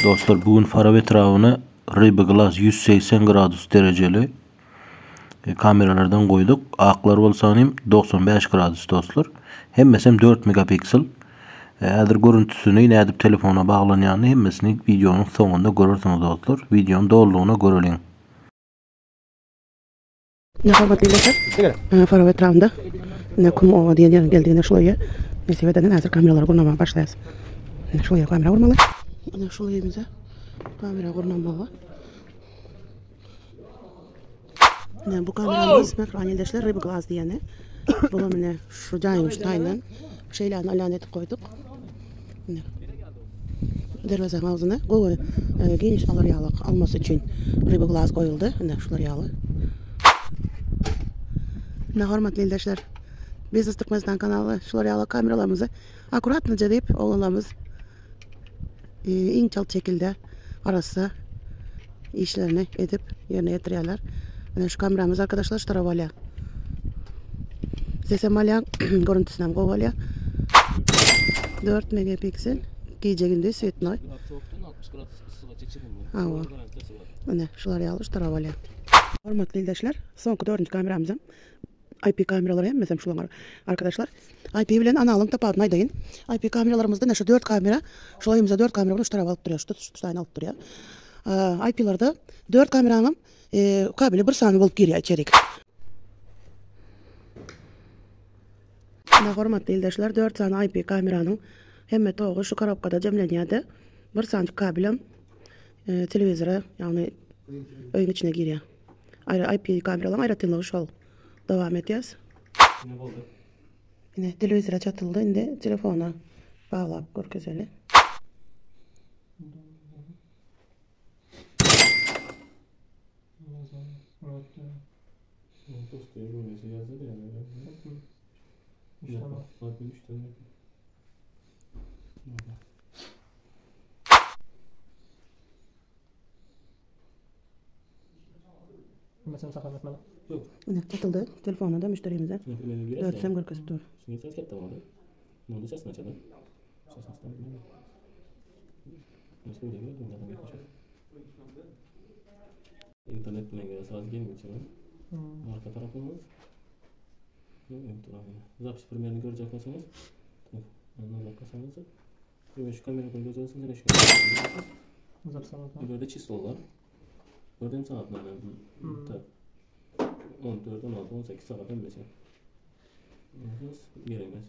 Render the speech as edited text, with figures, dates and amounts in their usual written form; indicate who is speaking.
Speaker 1: Dostlar bu gün Farap etrabyna Ryby Glass 180 gradus derejeli e, kameralardan goýduk. Aklar bolsa hem 95 gradus dostlar. Hemmesi hem 4 megapiksel. E, häzir görüntüsini nädip telefona baglanýanyny hemmesini wideonyň soňunda görersiňiz dostlar. Wideony dolulygyna göreliň.
Speaker 2: Ne hormatly ildeşler, Farap etrabynda ne Kum oba diýen ýere geldik. Ine şul öýe nesip edenden häzir kameralary gurnamaga başlaýas. Ine şul öýe kamera gurmaly. Ine şul öýümize kamera gurnamaly. Ine bu kameramyz mähriban ildeşler Ryby Glass diýeni. Bu ine şu jaýyň şu taýyndan şeýle alan edip goýduk. Ine. Derwezaň agzyna gowy e, geniş alar ýaly almasy üçin ryba glaz goýuldy. Ine şular ýaly. Ine hormatly ildeşler. Biznes Türkmenistan kanaly şular ýaly kameralarymyzy akkuratnyja diýip oglanlarymyz e, iň çalt şekilde arassa işlerini edip ýerine ýetirýärler. Ine şu kameramyz arkadaşlar şu taraba bolýar. Sesem alýar, görüntüsinem gowy bolýar. 4 megapiksel gije gündüz svetnoý. Hawa. Ine şular ýaly şu taraba bolýar. Hormatly ildeşler, soňky dördünji kameramyzam IP kameralary hemmesem şulaň arkadaşlar. IP bilen analyň tapawudyny aýdaýyn. IP kameralarymyzda ine şu 4 kamera, şu oýumyzda 4 kamera bilen şu taraba alyp durýar, şu şu taýyny alyp durýar. IP-lerde 4 kameranyň e, kabeli bir sany bolup girýär içerik. Ine hormatly ildeşler 4 sany IP kameranyň hemme togy şu korobkada jemlenýär-de, bir sany kabelem e, telewizora, ýagny öýüň içine girýär. Aýry IP kameralaryň aýratynlygy şol. Dowam edýäs.
Speaker 3: Ne boldy?
Speaker 2: Ine telewizora çatyldy. Indi telefona baglap görkezeli.
Speaker 3: Bilmesem saklan etmeli.
Speaker 2: Ine çatyldy. Telefona da müşderimize. Dörtsem görkezip dur.
Speaker 3: İnternet bilen saz gelmeyecek. Arka tarafımız. Zapis primerini görecek olsanız. Nazar Şu kamera görecek olsanız. Böyle çizgi Gördüğüm saatlerden. Hmm. 14, 16, 18 saat 15. Gerekmez.